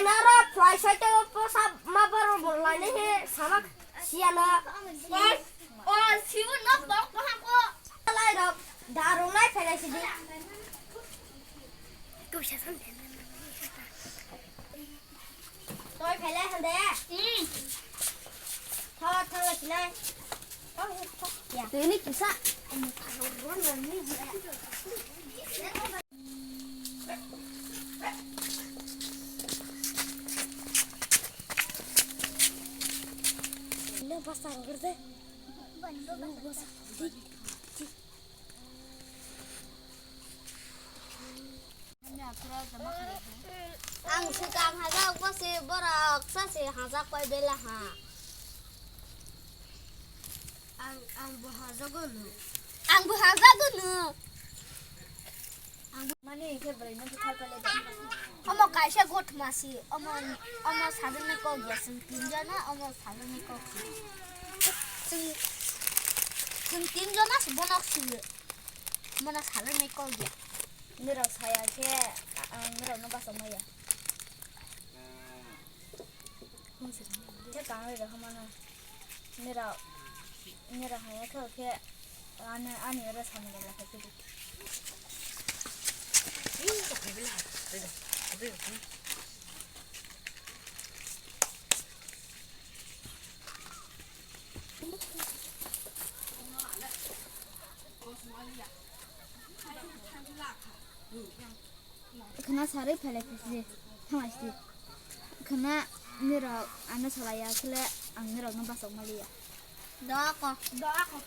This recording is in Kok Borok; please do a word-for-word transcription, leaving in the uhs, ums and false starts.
Nara fly site o posa ma baro bolai ne he sama siya na. Oi, oi, siu nok dok ko hako. Lai rok daru lai phelai sidi. Toi phelai hande. Hmm. Thawa thawa silai. Ya. Tini kisa. Ini pasang kerja. Ang swkang hajak bo se borok sa se hajak pai bela ha. Ang, ang bo hajago no. Ang bo hajago no. Ang bo mani khe bwrwi no bwthar pale da. Omo kaisa gotma si, omo, omo sajani kok ya, chwng tin jona, omo sajani kok si. Chwng, chwng tin jona si bono si. Bono sajani kok ya. Nirok saya khe, ang nirok no bachok maya. Khe kanwi rw hwnmano. Nirok, nirok haya khe, khe ani, ani oro samung rok khe. Khna sarwi phailai phisi, thanglai si. Khna nirok ano salai ya, khele ang nirok no bachok maliya. Doko. Doko.